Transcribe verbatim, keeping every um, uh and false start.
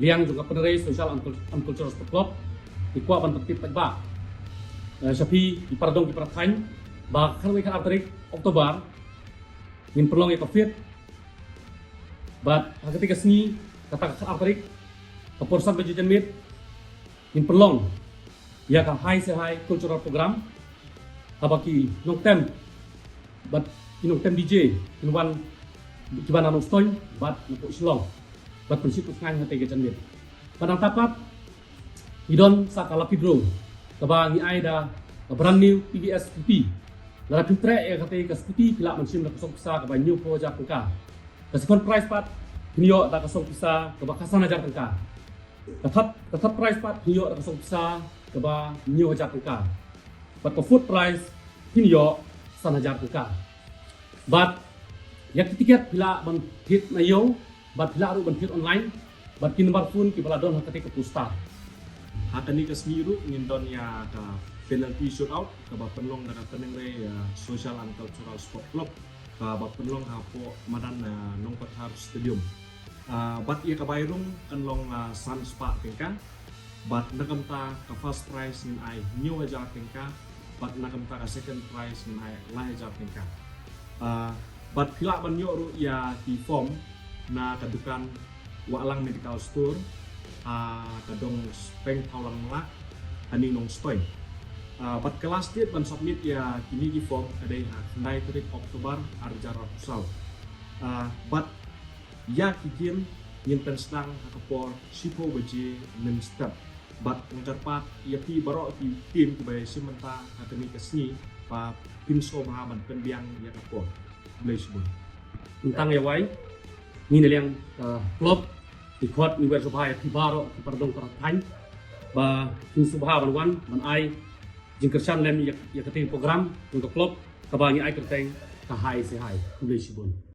liang jong ka Pynrei Social and Cul- and Cultural Sport Club, ngi kwah ban pyntip paidbah, eh, sha phi ki para dong ki para thaiñ, ba ka khatwei khatar tarik October ngin pynlong ïa ka fete. Bad ha katei ka sngi, kata ka khatar tarik, ka por san baje janmiet, ngin pynlong ïa ka Hai Se Hai Cultural Program, haba ki nongtem bad ki nongtem D J kin wan, kiba na Nongstoiñ bad na poh Shillong, bad pynshit pynshngaiñ hatei ka janmiet. Bad nangta pat ngi don sa ka lucky draw, kaba ngi ai da ka brand new T V S scooty. Lada phi treh ïa katei ka scooty, phi lah ban shim da ka song pisa kaba hynñiewphew hajar tyngka. Ka second prize pat phin ïoh da ka song pisa kaba khatsan hajar tyngka. Ka third, ka third prize pat phin ïoh da ka song pisa kaba hynñiew hajar tyngka. Bad ka fourth prize phin ïoh san hajar tyngka. Bad ïa ki tiket phi lah ban thied na ïew, bad phi lah ruh ban thied online, bad ki number phone kiba la don ha katei ka poster. Ha kane ka sngi ruh ngin don ïa ka penalty shootout, kaba pynlong da ka Pynrei, ah, Social and Cultural Sport Club, kaba pynlong hapoh madan, ah, Nongpathar Stadium. Ah, bad ïa ka bai rung kan long, ah, san spah tyngka. Bad na ka bynta ka first prize ngin ai hynñiew hajar tyngka. Bad na ka bynta ka second prize ngin ai lai hajar tyngka. Ah, bad phi lah ban ïoh ruh ïa ki form na ka dukan Wahlang Medical Store, ah, ka dong Speng Thawlang Mlak, ha Nongstoiñ. Ah, bad ka last date ban submit ïa kine ki form ka dei ha khyndai tarik October ar hajar arphew saw. Ah, bad ïa ki game ngin pynsdang ha ka por shiphew baje mynstep. Bad nga kyrpad ïa phi baroh ki team kiba ïashim bynta ha kane ka sngi, ba phin sngewbha ban pynbiang ïa ka por. Khublei shibun. Tang ïa wai, ngi na liang, uh, club, ngi khot ngi wer sngewbha ïa phi baroh ki para dong para thaiñ, ba phin sngewbha ban wan ban ai jingkyrshan lem ïa, ïa katei program jong ka club, kaba ngi ai kyrteng ka Hai Se Hai. Khublei shibun.